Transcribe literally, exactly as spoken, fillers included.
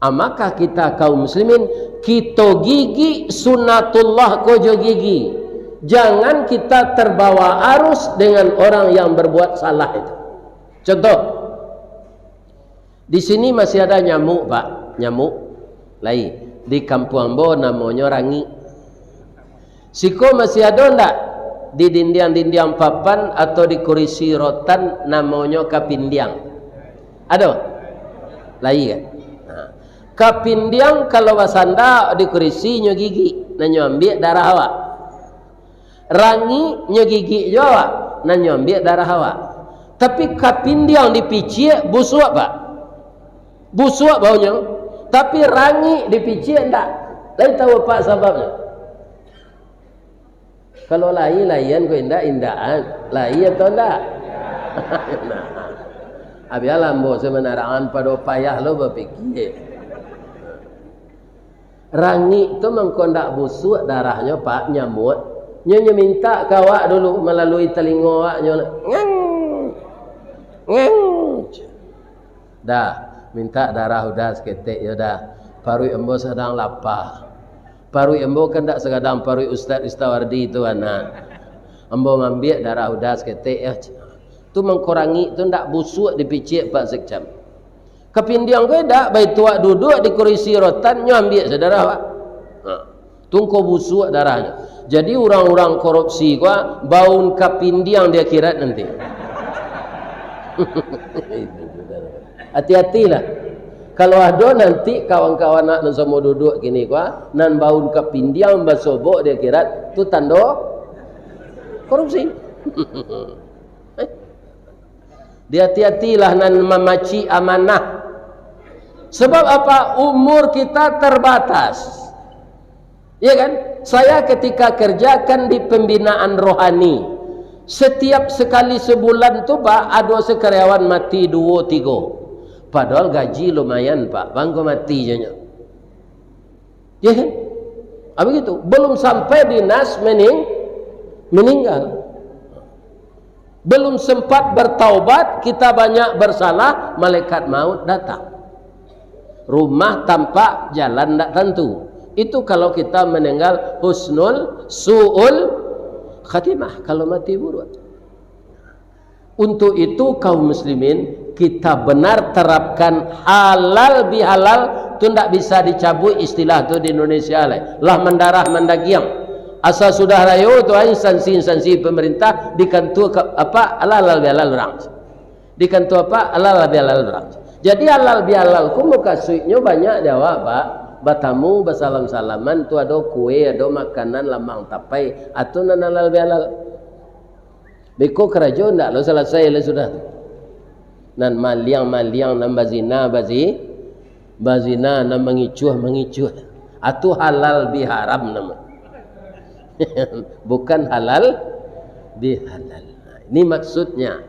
Amakah kita kaum muslimin, kito gigik sunatullah ko jo gigi. Jangan kita terbawa arus dengan orang yang berbuat salah itu. Contoh, di sini masih ada nyamuk, Pak. Nyamuk. Lai. Di kampuang ambo namonyo rangik. Siko masih ado ndak? Di dindiang-dindiang papan atau di kurisi rotan namonyo kapindiang. Ado? Lai kan? Nah. Kapindiang kalau basanda di kurisi nyo gigik, nah nyo ambiak darah awak. Rangik nyo gigik jo awak, nah nyo ambiak darah awak. Tapi kapindiang dipiciak, busuak, Pak. Busuak baunyo. Tapi rangik dipiciak, ndak. Lai tahu, Pak, sababnyo? Kalau lai, laian, kok indak, indakan. Lai atau ndak? Nah. Abialah ambo samanarangan pado payah lo bapikia. Rangik tu mangko ndak busuak darahnyo, Pak, nyamuk. Nyo, nyo mintak ka awak dulu malalui talingo awak, nyo, "Ngang! Ngang!" Dah, mintak darah udah saketek, yo dah. Paruik ambo sadang lapa. Paruik ambo kan ndak sagadang paruik Ustaz Ristawardi tu, anak. Ambo mambiak darah udah saketek, yo. Tu mangko rangik tu ndak busuak dipiciak, Pak Sekcam. Kapindiang ko dak, baitu awak duduak di kurisi rotan, nyo ambiak sadarah awak. Ha. Tu mangko busuak darahnyo. Jadi urang-urang korupsi ko, baun kapindiang di akhirat nanti. Hati-hatilah. Kalau ado nanti kawan-kawan nak nan samo duduak kini ko, nan baun kapindiang basobok di akhirat, tu tando korupsi. Eh. Dihati-hatilah nan mamacik amanah. Sebab apa? Umur kita terbatas. Ya kan? Saya ketika kerjakan di pembinaan rohani, setiap sekali sebulan tu, Pak, ado se karyawan mati duo, tigo. Padahal gaji lumayan, Pak. Bangko mati je nyo. Ya kan? Ah, begitu. Belum sampai dinas mening-, meninggal. Belum sempat bertaubat, kita banyak bersalah, malaikat maut datang. Rumah tampak, jalan ndak tantu. Itu kalau kita meninggal husnul, su'ul khatimah, kalau mati buruk. Untuk itu, kaum muslimin, kita benar terapkan halal bihalal, tu ndak bisa dicabuik istilah tu di Indonesia lai. Lah mandarah mandagiang. Asa sudah rayo tu, ah, instansi-instansi pemerintah di kantua ka-, apa, halal bihalal urang. Di kantua apa, halal bihalal urang. Jadi, halal bihalal ko mukasuiknyo banyak di awak, Pak. Batamu, basalam-salaman, tu ado kue, ado makanan, lamang tapai, atau nan halal bihalal. Beko karajo ndak lo salasai lai sudah tu. Nan maliang-maliang, nan bazina, bazi-, bazina, nan mangicuah-mangicuah. Atu halal biharam namo. Bukan halal bihalal. Ini maksudnya.